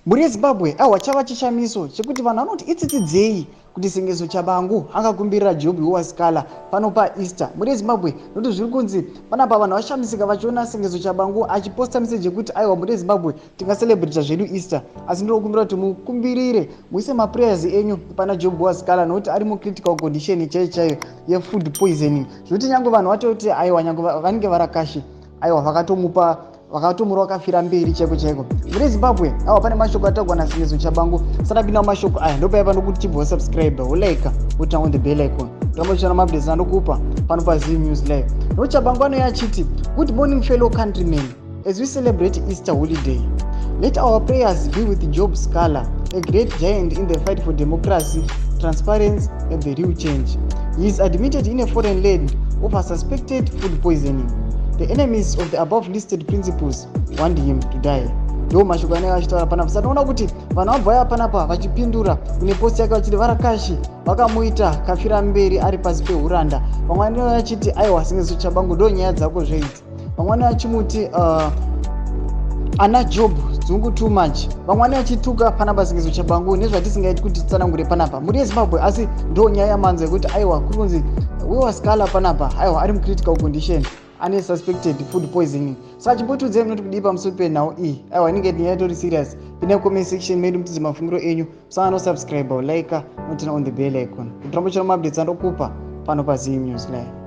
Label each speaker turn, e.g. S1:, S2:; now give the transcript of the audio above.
S1: Mhuri yeZimbabwe, aiwa, chava chishamiso chekuti vanhu vanoti itsitsi dzei kuti Sengezo Chabangu angakumbirira Job Wasikala pano paEaster. Mhuri yeZimbabwe, nokuti zviri kunzi panapa vanhu vashamisika vachiona Sengezo Chabangu achiposta meseji yekuti, "Aiwa, mhuri yeZimbabwe, tingaselebrata zvedu Easter, asi ndinokumbira kuti mukumbirire, muise maprayers enyu pana Job Wasikala, nokuti ari mucritical condition chaiyo chaiyo yefood poisoning." Zvekuti nyange vanhu vatoti aiwa, nyange vanenge varakashi, aiwa, vakatomupa, vakatomura, vakafira mberi chaiko chaiko. Mune Zimbabwe, aiwa, pane mashoko ataurwa naSengezo Chabangu. Sanapinda mumashoko aya, ndopaipa nokuti chibva wasubscribe, wolike, woturn on the bell icon, rambochiona maupdates andokupa pano paZim News Live. Nokuti Chabangu anouya achiti, "Good morning, fellow countrymen. As we celebrate Easter holiday, let our prayers be with Job Sikhala, a great giant in the fight for democracy, transparency and the real change. He is admitted in a foreign land over suspected food poisoning. The enemies of the above listed principles want him to die." Ndo mashoko anenge achitaura panapa. Satoona kuti vanhu vabva panapa vachipindura kune post yake vachiti varakashi vakamuita kafira mberi ari pasi peuranda. Vamwe vanenge vachiti, "Aiwa, Sengezo Chabangu, ndo nyaya dzako zveidzi." Vamwe vanenge vachimuti ana Job dzungu too much. Vamwe vanenge vachituka panapa Sengezo Chabangu nezvatisingaiti kuti titsanangure panapa, mhuri yeZimbabwe. Asi ndo nyaya yamanzo yekuti aiwa, kuri kunzi wewasikala panapa, aiwa, ari mucritical condition, ane suspected food poisoning. Saka chimbotiudzai munoti kudii pamusoro penhau iyi. Aiwa, inenge nyaya itori serious. Pinai comment section medu mutiudze mafungiro enyu. Musangosubscribe, like, noturn on the bell icon kuti rambochera maupdates andokupa pano paZim News Live.